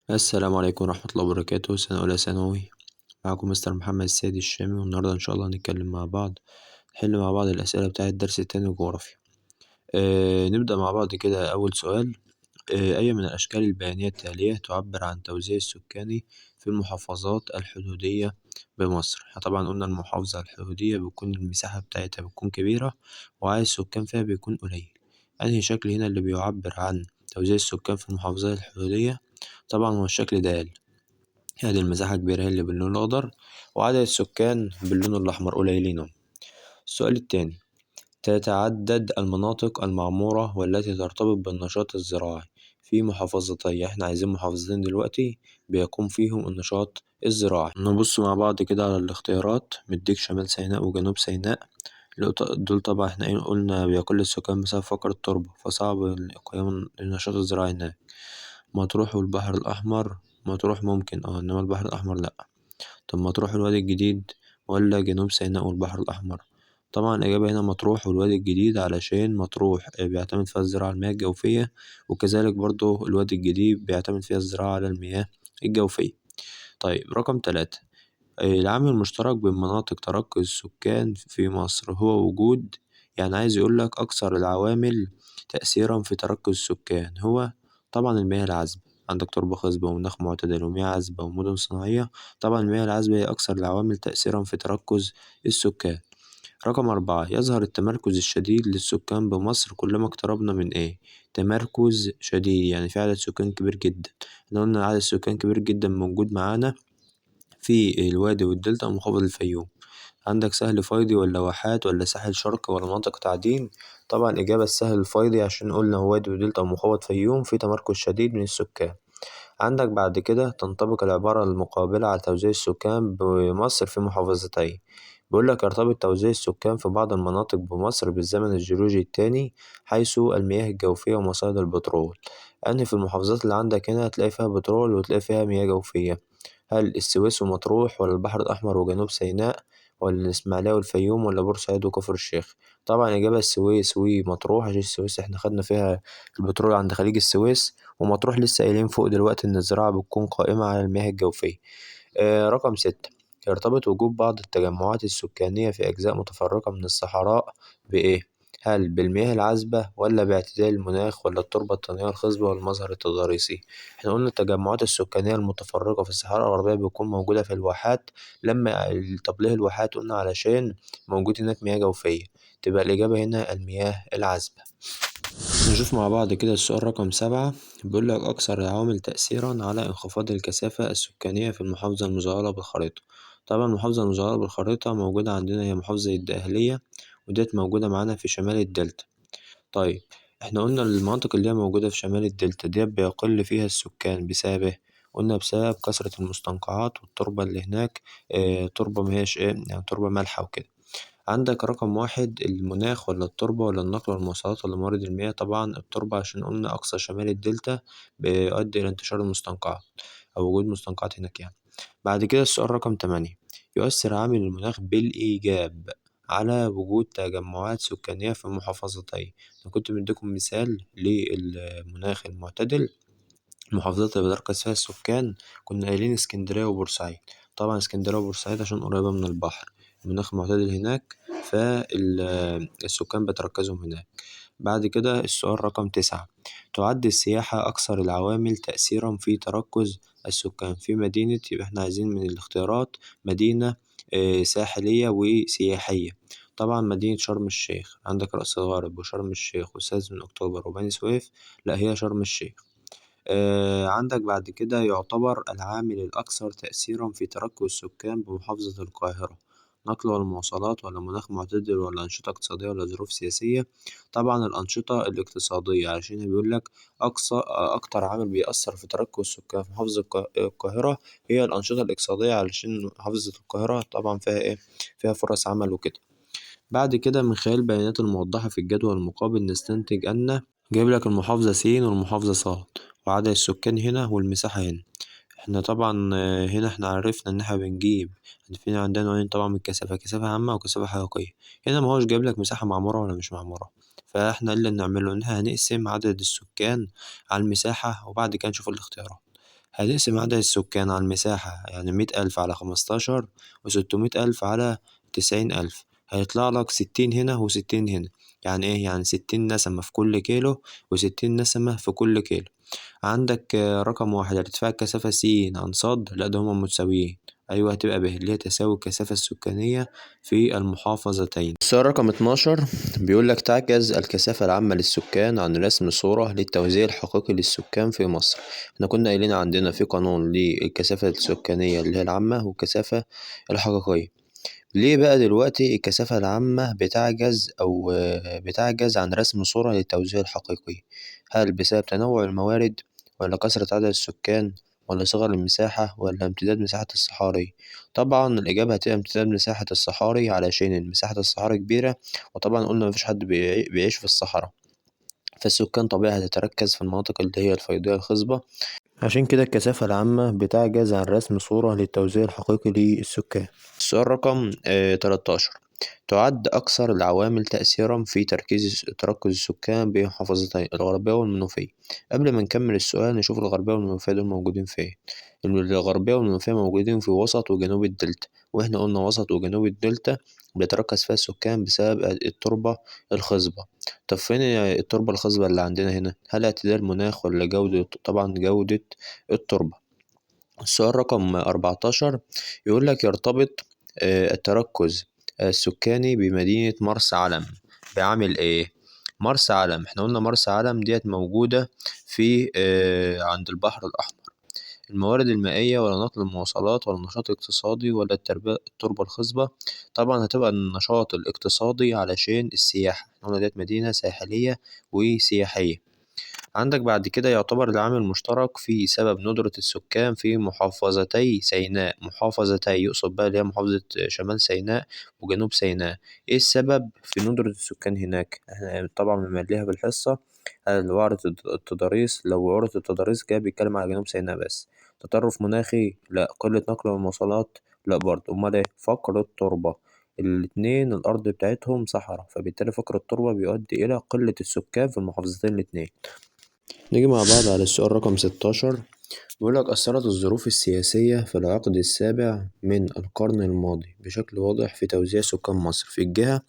السلام عليكم ورحمة الله وبركاته. سنة أولى ثانوي، معكم مستر محمد السيد الشامي، والنهاردة إن شاء الله هنتكلم مع بعض، نحل مع بعض الأسئلة بتاعة الدرس التاني جغرافيا. نبدأ مع بعض كده. أول سؤال: أي من الأشكال البيانية التالية تعبر عن توزيع السكاني في المحافظات الحدودية بمصر؟ احنا طبعا قلنا المحافظة الحدودية بتكون المساحة بتاعتها بتكون كبيرة وعدد السكان فيها بيكون قليل. أنهي شكل هنا اللي بيعبر عن توزيع السكان في المحافظات الحدودية؟ طبعا هو الشكل ده، هذه المساحة كبيرة اللي باللون الأخضر وعدد السكان باللون الأحمر قليلين. السؤال التاني: تتعدد المناطق المعمورة والتي ترتبط بالنشاط الزراعي في محافظتي. احنا عايزين محافظتين دلوقتي بيقوم فيهم النشاط الزراعي. نبص مع بعض كده على الاختيارات، مديك شمال سيناء وجنوب سيناء، دول طبعا احنا قلنا بيقل السكان بسبب فقر التربة فصعب قيام النشاط الزراعي هناك. مطروح والبحر الأحمر، مطروح ممكن إنما البحر الأحمر لأ. طب مطروح والوادي الجديد ولا جنوب سيناء والبحر الأحمر؟ طبعا الإجابة هنا مطروح والوادي الجديد، علشان مطروح بيعتمد فيها الزراعة على المياه الجوفية، وكذلك برضو الوادي الجديد بيعتمد فيها الزراعة على المياه الجوفية. طيب رقم 3: العامل المشترك بين مناطق تركز السكان في مصر هو وجود، يعني عايز يقول لك أكثر العوامل تأثيرا في تركز السكان هو طبعا المياه العذبة. عندك تربة خصبة ومناخ معتدل ومياه عذبة ومدن صناعية، طبعا المياه العذبة هي أكثر العوامل تأثيرا في تركز السكان. رقم 4: يظهر التمركز الشديد للسكان بمصر كلما اقتربنا من إيه؟ تمركز شديد يعني في عدد سكان كبير جدا. احنا قلنا عدد سكان كبير جدا موجود معانا في الوادي والدلتا ومحافظة الفيوم. عندك سهل فيضي ولا واحات ولا ساحل شرق ولا مناطق تعدين؟ طبعا الإجابة السهل الفيضي، عشان قلنا وادي ودلتا ومحافظة فيوم في تمركز شديد من السكان. عندك بعد كده تنطبق العبارة المقابلة على توزيع السكان بمصر في محافظتين. بيقول لك يرتبط توزيع السكان في بعض المناطق بمصر بالزمن الجيولوجي الثاني حيث المياه الجوفية ومصادر البترول. أنهي في المحافظات اللي عندك هنا هتلاقي فيها بترول وتلاقي فيها مياه جوفية؟ هل السويس ومطروح ولا البحر الأحمر وجنوب سيناء ولا الإسماعيلية والفيوم ولا بورسعيد وكفر الشيخ؟ طبعا إجابة السويس ومطروح، عشان السويس إحنا خدنا فيها البترول عند خليج السويس، ومطروح لسه قايلين فوق دلوقتي إن الزراعة بتكون قائمة على المياه الجوفية. رقم 6: يرتبط وجود بعض التجمعات السكانية في أجزاء متفرقة من الصحراء بإيه؟ هل بالمياه العذبة ولا باعتدال المناخ ولا التربة الطينية الخصبة ولا المظهر التضاريسي؟ احنا قلنا التجمعات السكانية المتفرقة في الصحراء الغربية بتكون موجودة في الواحات. طب ليه الواحات؟ قلنا علشان موجود هناك مياه جوفية، تبقى الإجابة هنا المياه العذبة. نشوف مع بعض كده السؤال رقم 7، بيقول لك أكثر العوامل تأثيرا على انخفاض الكثافة السكانية في المحافظة المظللة بالخريطة. طبعا المحافظة المظللة بالخريطة موجودة عندنا هي محافظة الدقهلية، وديت موجودة معانا في شمال الدلتا. طيب احنا قلنا المناطق اللي هي موجودة في شمال الدلتا ديت بيقل فيها السكان بسبب ايه؟ قلنا بسبب كثرة المستنقعات والتربة اللي هناك، تربة ما هيش ايه، يعني تربة مالحة وكده. عندك رقم 1 المناخ ولا التربة ولا النقل والمواصلات ولا موارد المياه؟ طبعا التربة، عشان قلنا أقصى شمال الدلتا بيؤدي إلى انتشار المستنقعات أو وجود مستنقعات هناك يعني. بعد كده السؤال رقم 8: يؤثر عامل المناخ بالإيجاب على وجود تجمعات سكانية في محافظتين. أنا كنت مديكم مثال للمناخ المعتدل، المحافظات اللي بيتركز فيها السكان كنا قايلين اسكندرية وبورسعيد. طبعا اسكندرية وبورسعيد عشان قريبة من البحر، المناخ معتدل هناك فالسكان بيتركزوا هناك. بعد كده السؤال رقم 9: تعد السياحة أكثر العوامل تأثيرا في تركز السكان في مدينة، يبقى احنا عايزين من الاختيارات مدينة، ساحلية وسياحية. طبعا مدينة شرم الشيخ، عندك رأس الغارب وشرم الشيخ والسادس من أكتوبر وبني سويف، لا هي شرم الشيخ. عندك بعد كده يعتبر العامل الأكثر تأثيرا في تركز السكان بمحافظة القاهرة، نقل ولا مواصلات ولا مناخ معتدل ولا أنشطة اقتصادية ولا ظروف سياسية؟ طبعا الأنشطة الاقتصادية، علشان بيقول لك أكتر عامل بيأثر في تركز السكان في محافظة القاهرة هي الأنشطة الاقتصادية، علشان محافظة القاهرة طبعا فيها إيه؟ فيها فرص عمل وكده. بعد كده من خلال البيانات الموضحة في الجدول المقابل نستنتج أن جايب لك المحافظة س والمحافظة ص وعدد السكان هنا والمساحة هنا. احنا طبعا هنا احنا عرفنا ان احنا بنجيب في عندنا نوعين طبعا من الكثافة، كثافة عامة وكثافة حقيقية. هنا ما هوش جايب لك مساحة معمورة ولا مش معمورة، فاحنا اللي نعمله ان احنا هنقسم عدد السكان على المساحة وبعد كده نشوف الاختيارات. هنقسم عدد السكان على المساحة، يعني 100,000 على 15 و600,000 على 90,000، هيطلع لك 60 هنا و60 هنا. يعني إيه؟ يعني 60 نسمة في كل كيلو و60 نسمة في كل كيلو. عندك رقم 1 ارتفاع الكثافة س عن ص، لا ده هما متساويين، أيوه هتبقى ب اللي هي تساوي الكثافة السكانية في المحافظتين. السؤال رقم 12 بيقول لك تعجز الكثافة العامة للسكان عن رسم صورة للتوزيع الحقيقي للسكان في مصر. احنا كنا قايلين عندنا في قانون للكثافة السكانية اللي هي العامة والكثافة الحقيقية. ليه بقى دلوقتي الكثافة العامة بتعجز عن رسم صورة للتوزيع الحقيقي؟ هل بسبب تنوع الموارد، ولا كثرة عدد السكان، ولا صغر المساحة، ولا امتداد مساحة الصحاري؟ طبعا الإجابة هتبقى امتداد مساحة الصحاري، علشان مساحة الصحاري كبيرة، وطبعا قلنا مفيش حد بيعيش في الصحراء، فالسكان طبيعي هتتركز في المناطق اللي هي الفيضية الخصبة. عشان كده الكثافة العامة بتعجز عن رسم صورة للتوزيع الحقيقي للسكان. السؤال رقم 13 تعد أكثر العوامل تأثيرا في تركز السكان بين محافظتين الغربية والمنوفية. قبل ما نكمل السؤال نشوف الغربية والمنوفية دول موجودين فين. الغربية والمنوفية موجودين في وسط وجنوب الدلتا، وإحنا قلنا وسط وجنوب الدلتا بيتركز فيها السكان بسبب التربة الخصبة. طب فين التربة الخصبة اللي عندنا هنا؟ هل اعتدال مناخ ولا جودة؟ طبعا جودة التربة. السؤال رقم 14 يقول لك يرتبط التركز السكاني بمدينة مرسى علم بعامل إيه؟ مرسى علم احنا قلنا مرسى علم ديت موجودة في عند البحر الأحمر. الموارد المائية ولا نقل المواصلات ولا النشاط الاقتصادي ولا التربة الخصبة؟ طبعا هتبقى النشاط الاقتصادي علشان السياحة، احنا قلنا ديت مدينة ساحلية وسياحية. عندك بعد كده يعتبر العامل المشترك في سبب ندرة السكان في محافظتي سيناء، محافظتي يقصد بقى اللي هي محافظة شمال سيناء وجنوب سيناء. ايه السبب في ندرة السكان هناك؟ احنا طبعا بنمليها بالحصة، وعرة التضاريس، لو وعرة التضاريس جاي بيتكلم على جنوب سيناء بس. تطرف مناخي؟ لا. قلة نقل المواصلات؟ لا برضه. امال ايه؟ فقر التربة. الاتنين الأرض بتاعتهم صحراء، فبالتالي فقر التربة بيؤدي إلى قلة السكان في المحافظتين الاتنين. نيجي مع بعض على السؤال رقم 16 بيقول لك أثرت الظروف السياسية في العقد السابع من القرن الماضي بشكل واضح في توزيع سكان مصر في الجهة.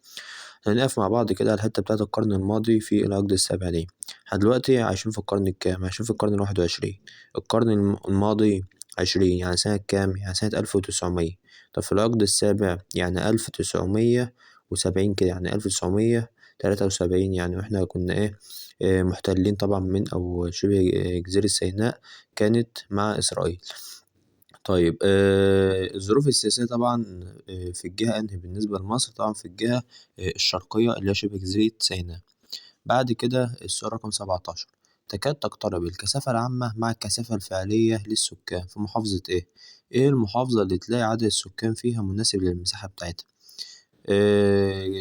هنقف مع بعض كده على الحتة بتاعت القرن الماضي في العقد السابع دي. احنا دلوقتي عايشين في القرن الكام؟ عايشين في القرن الواحد وعشرين. القرن الماضي 20، يعني سنة كام؟ يعني سنة 1900. طب في العقد السابع يعني 1970 كده، يعني 1973، يعني واحنا كنا ايه؟ محتلين طبعا من أو شبه جزيرة سيناء كانت مع إسرائيل. الظروف السياسية طبعا، في الجهة أنهي بالنسبة لمصر؟ طبعا في الجهة، الشرقية اللي هي شبه جزيرة سيناء. بعد كده السؤال رقم 17 تكاد تقترب الكثافة العامة مع الكثافة الفعلية للسكان في محافظة إيه؟ إيه المحافظة اللي تلاقي عدد السكان فيها مناسب للمساحة بتاعتها؟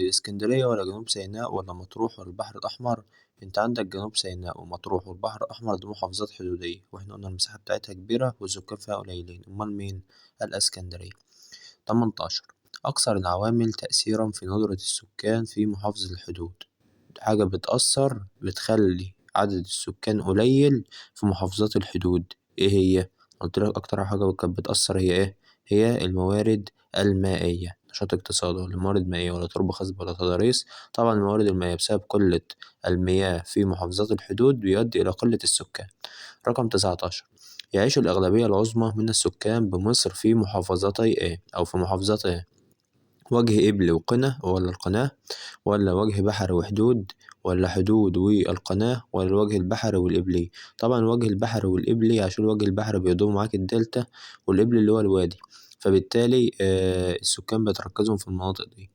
اسكندرية ولا جنوب سيناء ولا مطروح ولا البحر الأحمر؟ انت عندك جنوب سيناء ومطروح والبحر الأحمر دي محافظات حدودية، واحنا قلنا المساحة بتاعتها كبيرة والسكان فيها قليلين، أمال مين؟ الإسكندرية. 18 أكثر العوامل تأثيرا في ندرة السكان في محافظة الحدود. حاجة بتأثر بتخلي عدد السكان قليل في محافظات الحدود، إيه هي؟ قلت لك أكتر حاجة كانت بتأثر هي إيه؟ هي الموارد المائية، نشاط اقتصادي ولا موارد مائية ولا تربة خصبة ولا تضاريس. طبعا الموارد المائية بسبب قلة المياه في محافظات الحدود بيؤدي إلى قلة السكان. رقم 19 يعيش الأغلبية العظمى من السكان بمصر في محافظتي إيه؟ أو في محافظات إيه؟ وجه قبلي وقنا ولا القناة، ولا وجه بحري وحدود، ولا حدود والقناة، ولا الوجه البحري والقبلي؟ طبعا الوجه البحري والقبلي عشان الوجه البحري بيضم معاك الدلتا والقبلي اللي هو الوادي، فبالتالي السكان بيتركزوا في المناطق دي.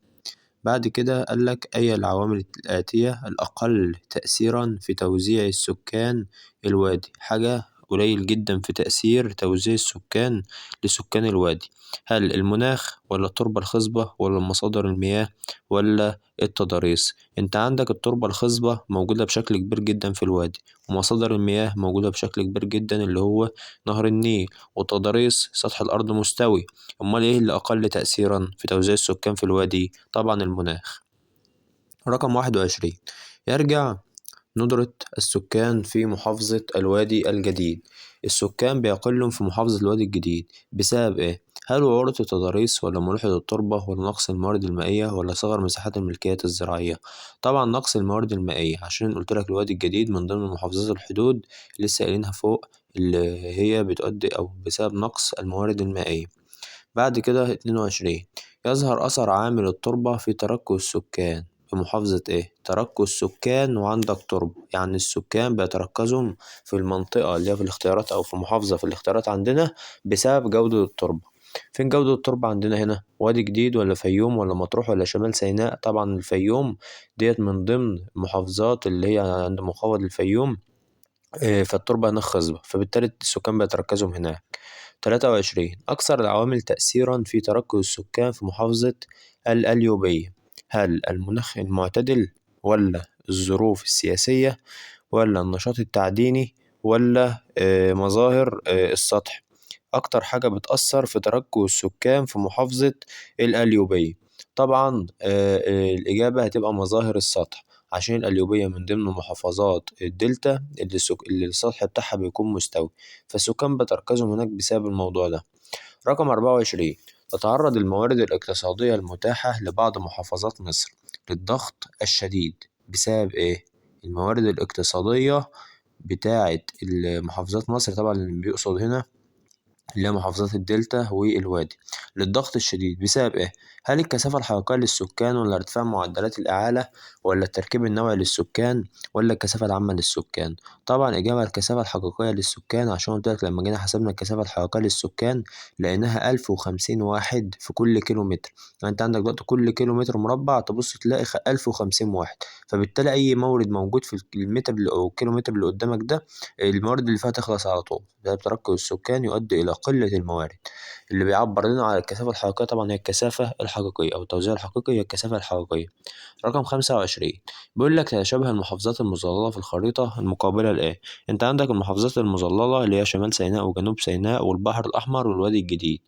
بعد كده قال لك أي العوامل الآتية الأقل تأثيرا في توزيع السكان الوادي؟ حاجة قليل جدا في تأثير توزيع السكان لسكان الوادي، هل المناخ ولا التربة الخصبة ولا مصادر المياه ولا التضاريس؟ انت عندك التربة الخصبة موجودة بشكل كبير جدا في الوادي، ومصادر المياه موجودة بشكل كبير جدا اللي هو نهر النيل، والتضاريس سطح الأرض مستوي. أمال إيه اللي أقل تأثيرا في توزيع السكان في الوادي؟ طبعا المناخ. رقم 21 يرجع ندرة السكان في محافظة الوادي الجديد. السكان بيقلوا في محافظة الوادي الجديد بسبب إيه؟ هل وعورة التضاريس ولا ملوحة التربة ولا نقص الموارد المائية ولا صغر مساحات الملكيات الزراعية؟ طبعا نقص الموارد المائية، عشان قلت لك الوادي الجديد من ضمن محافظات الحدود لسه قايلينها فوق، اللي هي بتؤدي أو بسبب نقص الموارد المائية. بعد كده 22، يظهر أثر عامل التربة في تركز السكان في محافظة إيه؟ تركز سكان وعندك تربة، يعني السكان بيتركزوا في المنطقة اللي هي في الاختيارات أو في محافظة في الاختيارات عندنا بسبب جودة التربة. فين جودة التربة عندنا هنا؟ وادي جديد ولا فيوم ولا مطروح ولا شمال سيناء؟ طبعا الفيوم ديت من ضمن المحافظات اللي هي عند منخفض الفيوم، فالتربة هناك خصبة، فبالتالي السكان بيتركزوا هناك. 23، أكثر العوامل تأثيرا في تركز السكان في محافظة القليوبية، هل المناخ المعتدل ولا الظروف السياسية ولا النشاط التعديني ولا مظاهر السطح؟ أكتر حاجة بتأثر في تركز السكان في محافظة القليوبية طبعا الإجابة هتبقى مظاهر السطح، عشان القليوبية من ضمن محافظات الدلتا اللي السطح بتاعها بيكون مستوي، فالسكان بتركزهم هناك بسبب الموضوع ده. رقم 24، تتعرض الموارد الاقتصادية المتاحة لبعض محافظات مصر للضغط الشديد بسبب إيه؟ الموارد الاقتصادية بتاعة محافظات مصر، طبعا اللي بيقصد هنا اللي هي محافظات الدلتا والوادي، للضغط الشديد بسبب إيه؟ هل الكثافة الحقيقية للسكان ولا ارتفاع معدلات الإعالة ولا التركيب النوعي للسكان ولا الكثافة العامة للسكان؟ طبعا إجابة الكثافة الحقيقية للسكان، عشان قلت لك لما جينا حسبنا الكثافة الحقيقية للسكان لقيناها 1050 واحد في كل كيلومتر، يعني أنت عندك دلوقتي كل كيلومتر مربع تبص تلاقي 1050 واحد، فبالتالي أي مورد موجود في المتر أو الكيلومتر اللي قدامك ده الموارد اللي فيها تخلص على طول. ده تركز السكان يؤدي إلى قلة الموارد. اللي بيعبر لنا على الكثافة الحقيقية طبعا هي الكثافة الحقيقية أو التوزيع الحقيقي هي الكثافة الحقيقية. رقم 25 بيقول لك تتشابه المحافظات المظللة في الخريطة المقابلة لإيه؟ أنت عندك المحافظات المظللة اللي هي شمال سيناء وجنوب سيناء والبحر الأحمر والوادي الجديد،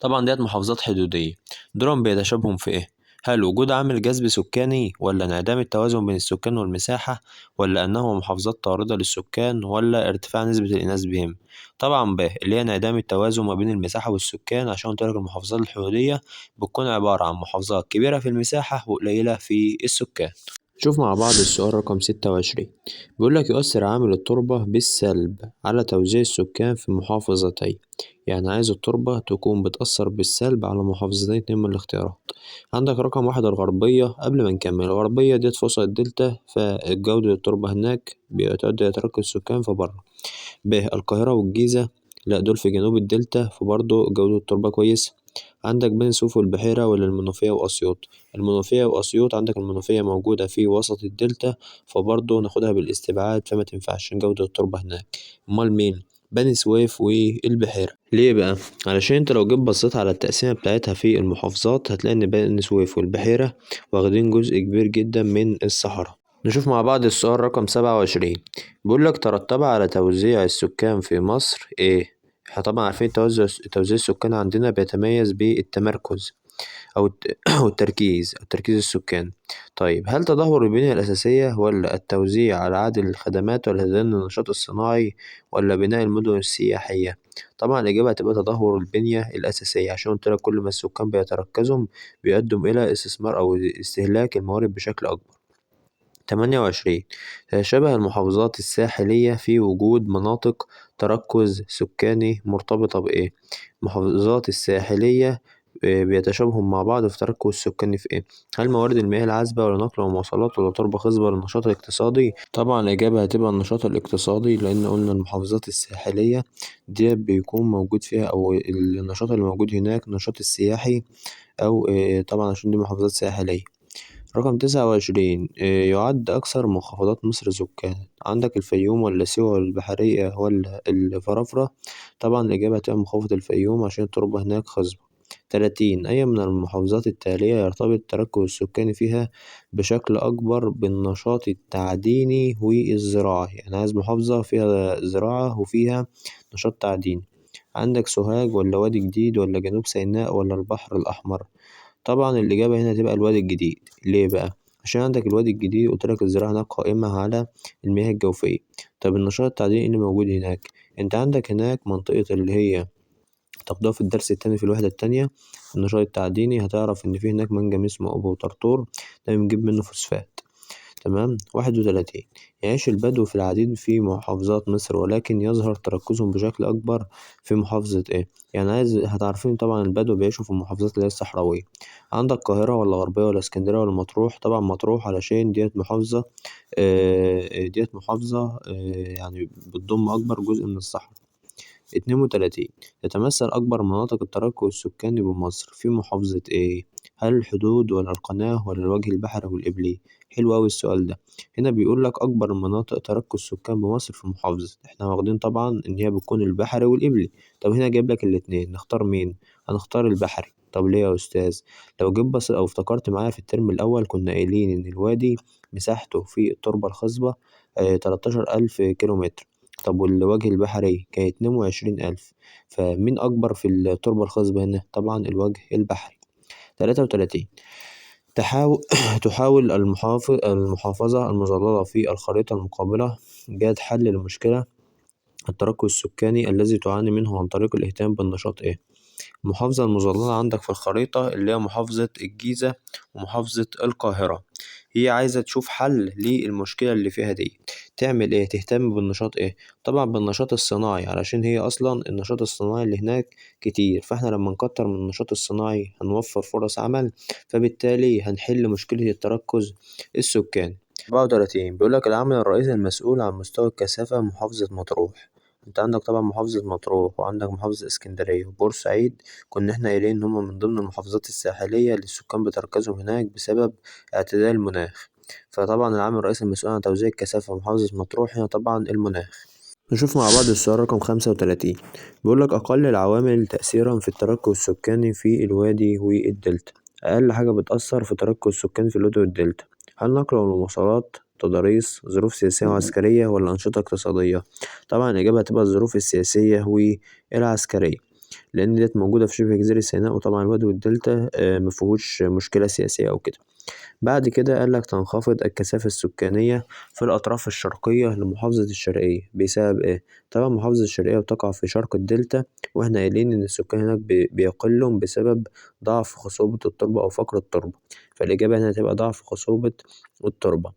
طبعا ديت محافظات حدودية، دول بيتشابهوا في إيه؟ هل وجود عامل جذب سكاني ولا انعدام التوازن بين السكان والمساحة ولا أنه محافظات طاردة للسكان ولا ارتفاع نسبة الإناث بهم؟ طبعا ب اللي هي انعدام التوازن ما بين المساحة والسكان، عشان قلت لك المحافظات الحدودية بتكون عبارة عن محافظات كبيرة في المساحة وقليلة في السكان. شوف مع بعض السؤال رقم 26 بيقول لك يؤثر عامل التربة بالسلب على توزيع السكان في محافظتين، يعني عايز التربة تكون بتأثر بالسلب على محافظتين اتنين من الاختيارات. عندك رقم 1 الغربية، قبل ما نكمل الغربية ديت في وسط الدلتا فالجودة التربة هناك بتؤدي إلى تركز السكان في بره. ب القاهرة والجيزة لا دول في جنوب الدلتا فبرضه جودة التربة كويسة. عندك بني سويف والبحيرة ولا المنوفية وأسيوط؟ المنوفية وأسيوط عندك المنوفية موجودة في وسط الدلتا فبرضه ناخدها بالاستبعاد فما تنفعش جودة التربة هناك. أمال مين؟ بني سويف والبحيرة. ليه بقى؟ علشان انت لو جيت بصيت على التقسيمة بتاعتها في المحافظات هتلاقي ان بني سويف والبحيرة واخدين جزء كبير جدا من الصحراء. نشوف مع بعض السؤال رقم 27 بيقول لك ترتب على توزيع السكان في مصر ايه؟ احنا طبعا عارفين توزيع السكان عندنا بيتميز بالتمركز أو التركيز أو تركيز السكان. طيب هل تدهور البنية الأساسية ولا التوزيع على عدد الخدمات ولا تدني النشاط الصناعي ولا بناء المدن السياحية؟ طبعا الإجابة هتبقى تدهور البنية الأساسية، عشان قلت لك كل ما السكان بيتركزوا بيؤدوا إلى استثمار أو استهلاك الموارد بشكل أكبر. 28 تتشابه المحافظات الساحلية في وجود مناطق تركز سكاني مرتبطة بإيه؟ المحافظات الساحلية بيتشابهوا مع بعض في تركز السكاني في إيه؟ هل موارد المياه العذبة ولا نقل ومواصلات ولا تربة خصبة ولا النشاط الاقتصادي؟ طبعا الإجابة هتبقى النشاط الاقتصادي، لأن قلنا المحافظات الساحلية دي بيكون موجود فيها أو النشاط اللي موجود هناك النشاط السياحي أو طبعا عشان دي محافظات ساحلية. رقم 29 يعد أكثر منخفضات مصر سكانا، عندك الفيوم ولا سيوة ولا البحرية ولا الفرافرة؟ طبعا الإجابة هتبقى منخفض الفيوم عشان التربة هناك خصبة. 30 أي من المحافظات التالية يرتبط التركز السكاني فيها بشكل أكبر بالنشاط التعديني والزراعي؟ يعني عايز محافظة فيها زراعة وفيها نشاط تعديني. عندك سوهاج ولا وادي جديد ولا جنوب سيناء ولا البحر الأحمر؟ طبعا الإجابة هنا هتبقى الوادي الجديد. ليه بقى؟ عشان عندك الوادي الجديد قلت لك الزراعة هناك قائمة على المياه الجوفية. طب النشاط التعديني اللي موجود هناك؟ أنت عندك هناك منطقة اللي هي تاخدوها في الدرس التاني في الوحدة التانية النشاط التعديني، هتعرف إن في هناك منجم اسمه أبو طرطور ده بنجيب منه فوسفات. تمام. 31 يعيش البدو في العديد في محافظات مصر ولكن يظهر تركزهم بشكل أكبر في محافظة إيه؟ يعني عايز هتعرفين طبعا البدو بيعيشوا في المحافظات اللي هي الصحراوية. عندك القاهرة ولا غربية ولا اسكندرية ولا مطروح؟ طبعا مطروح علشان ديت محافظة ديت محافظة يعني بتضم أكبر جزء من الصحراء. 32 تتمثل أكبر مناطق التركز السكاني بمصر في محافظة إيه؟ هل الحدود ولا القناة ولا الوجه البحري والإبلي؟ حلو أوي السؤال ده. هنا بيقول لك أكبر مناطق تركز سكان بمصر في محافظة، إحنا واخدين طبعا إن هي بتكون البحري والإبلي. طب هنا جايب لك الاتنين، نختار مين؟ هنختار البحري. طب ليه يا أستاذ؟ لو جيت بص أو افتكرت معايا في الترم الأول كنا قايلين إن الوادي مساحته في التربة الخصبة 13000 كيلو متر. طب والوجه البحري كان 22000، فمين أكبر في التربة الخصبة هنا؟ طبعا الوجه البحري. 33 تحاول المحافظة المظللة في الخريطة المقابلة إيجاد حل للمشكلة التركز السكاني الذي تعاني منه عن طريق الاهتمام بالنشاط إيه؟ المحافظة المظللة عندك في الخريطة اللي هي محافظة الجيزة ومحافظة القاهرة، هي عايزة تشوف حل للمشكلة اللي فيها دي. تعمل إيه؟ تهتم بالنشاط إيه؟ طبعا بالنشاط الصناعي، علشان هي أصلا النشاط الصناعي اللي هناك كتير، فإحنا لما نكتر من النشاط الصناعي هنوفر فرص عمل، فبالتالي هنحل مشكلة التركز السكاني. 34 بيقول لك العامل الرئيسي المسؤول عن مستوى الكثافة محافظة مطروح. انت عندك طبعا محافظة مطروح وعندك محافظة اسكندرية وبورسعيد، كنا احنا قايلين ان هم من ضمن المحافظات الساحلية اللي السكان بيتركزوا هناك بسبب اعتدال المناخ. فطبعا العامل الرئيسي المسؤول عن توزيع الكثافة في محافظة مطروح هنا طبعا المناخ. نشوف مع بعض السؤال رقم 35 بيقول لك أقل العوامل تأثيرا في التركز السكاني في الوادي والدلتا. أقل حاجة بتأثر في تركز السكان في الوادي والدلتا، هل نقل والمواصلات، تضاريس، ظروف سياسية وعسكرية، ولا أنشطة اقتصادية؟ طبعا الإجابة هتبقى الظروف السياسية والعسكرية، لأن ديت موجودة في شبه جزيرة سيناء، وطبعا الوادي والدلتا مفيهوش مشكلة سياسية أو كده. بعد كده قال لك تنخفض الكثافة السكانية في الأطراف الشرقية لمحافظة الشرقية بسبب إيه؟ طبعا محافظة الشرقية بتقع في شرق الدلتا، وإحنا قايلين إن السكان هناك بيقلوا بسبب ضعف خصوبة التربة أو فقر التربة، فالإجابة هنا هتبقى ضعف خصوبة التربة.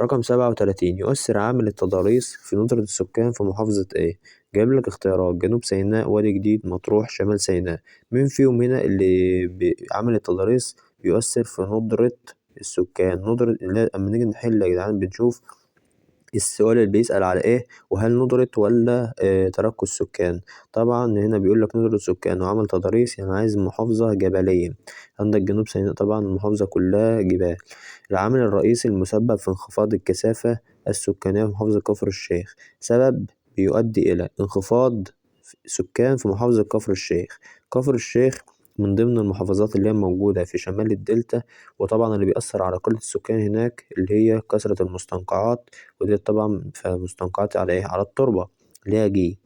رقم 37 يؤثر عامل التضاريس في ندرة السكان في محافظة إيه؟ جايب لك اختيارات: جنوب سيناء، وادي جديد، مطروح، شمال سيناء. مين فيهم هنا اللي عامل التضاريس بيؤثر في ندرة السكان؟ ندرة، لا، أما نيجي نحل يا جدعان بنشوف السؤال اللي بيسأل على إيه، وهل ندرة ولا تركز سكان. طبعا هنا بيقول لك ندرة سكان وعمل تضاريس، يعني عايز محافظة جبلية. عندك جنوب سيناء طبعا المحافظة كلها جبال. العامل الرئيسي المسبب في انخفاض الكثافة السكانية في محافظة كفر الشيخ، سبب بيؤدي إلى انخفاض سكان في محافظة كفر الشيخ. كفر الشيخ من ضمن المحافظات اللي هي موجودة في شمال الدلتا، وطبعا اللي بيأثر على قلة السكان هناك اللي هي كثرة المستنقعات، ودي طبعا في مستنقعات على إيه؟ على التربة اللي هي جي.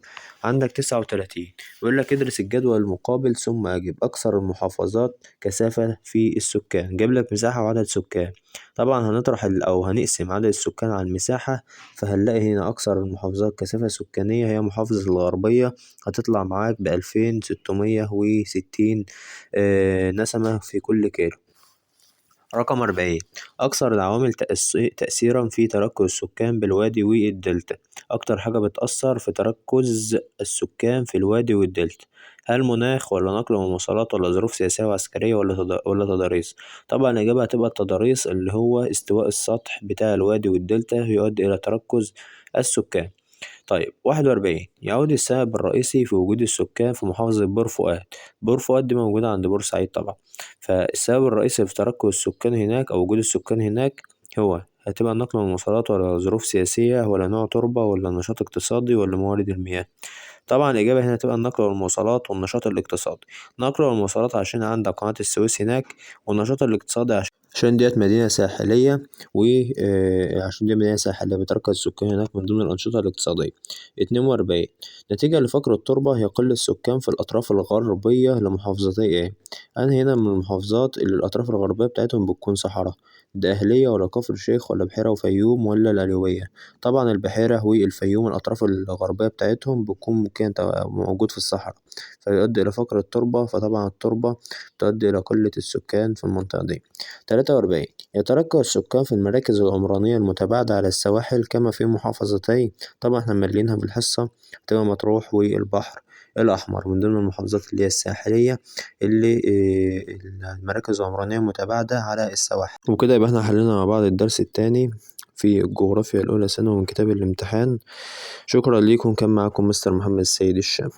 عندك 39 بيقول لك ادرس الجدول المقابل ثم أجب أكثر المحافظات كثافة في السكان. جايب لك مساحة وعدد سكان، طبعا هنطرح أو هنقسم عدد السكان على المساحة، فهنلاقي هنا أكثر المحافظات كثافة سكانية هي محافظة الغربية، هتطلع معاك بألفين ستمية وستين، نسمة في كل كيلو. رقم 40 أكثر العوامل تأثيرا في تركز السكان بالوادي والدلتا. أكتر حاجة بتأثر في تركز السكان في الوادي والدلتا، هل مناخ ولا نقل ومواصلات ولا ظروف سياسية وعسكرية ولا تضاريس؟ طبعا الإجابة هتبقى التضاريس اللي هو استواء السطح بتاع الوادي والدلتا يؤدي إلى تركز السكان. 41 يعود السبب الرئيسي في وجود السكان في محافظة بور فؤاد. بور فؤاد دي موجودة عند بورسعيد طبعا، فالسبب الرئيسي في تركز السكان هناك أو وجود السكان هناك هو هتبقى النقل والمواصلات ولا ظروف سياسية ولا نوع تربة ولا نشاط اقتصادي ولا موارد المياه. طبعا الإجابة هنا هتبقى النقل والمواصلات والنشاط الاقتصادي. نقل والمواصلات عشان عندك قناة السويس هناك، والنشاط الاقتصادي عشان ديت مدينة ساحلية، وعشان دي مدينة ساحلية بيتركز السكان هناك من ضمن الأنشطة الاقتصادية. 42 نتيجة لفقر التربة يقل السكان في الأطراف الغربية لمحافظتي إيه؟ أنا هنا من المحافظات اللي الأطراف الغربية بتاعتهم بتكون صحراء، دقهلية ولا كفر الشيخ ولا بحيرة وفيوم ولا القليوبية؟ طبعا البحيرة والفيوم الأطراف الغربية بتاعتهم بتكون ممكن موجود في الصحراء، فيؤدي إلى فقر التربة، فطبعا التربة تؤدي إلى قلة السكان في المنطقة دي. 43 يتركز السكان في المراكز العمرانية المتباعدة على السواحل كما في محافظتي، طبعا احنا ملينها في الحصة، تبقى مطروح والبحر الأحمر من ضمن المحافظات اللي هي الساحلية اللي المراكز العمرانية المتباعدة على السواحل. وكده يبقى احنا حلينا مع بعض الدرس الثاني في الجغرافيا الأولى ثانوي من كتاب الامتحان. شكرا ليكم، كان معكم مستر محمد السيد الشامي.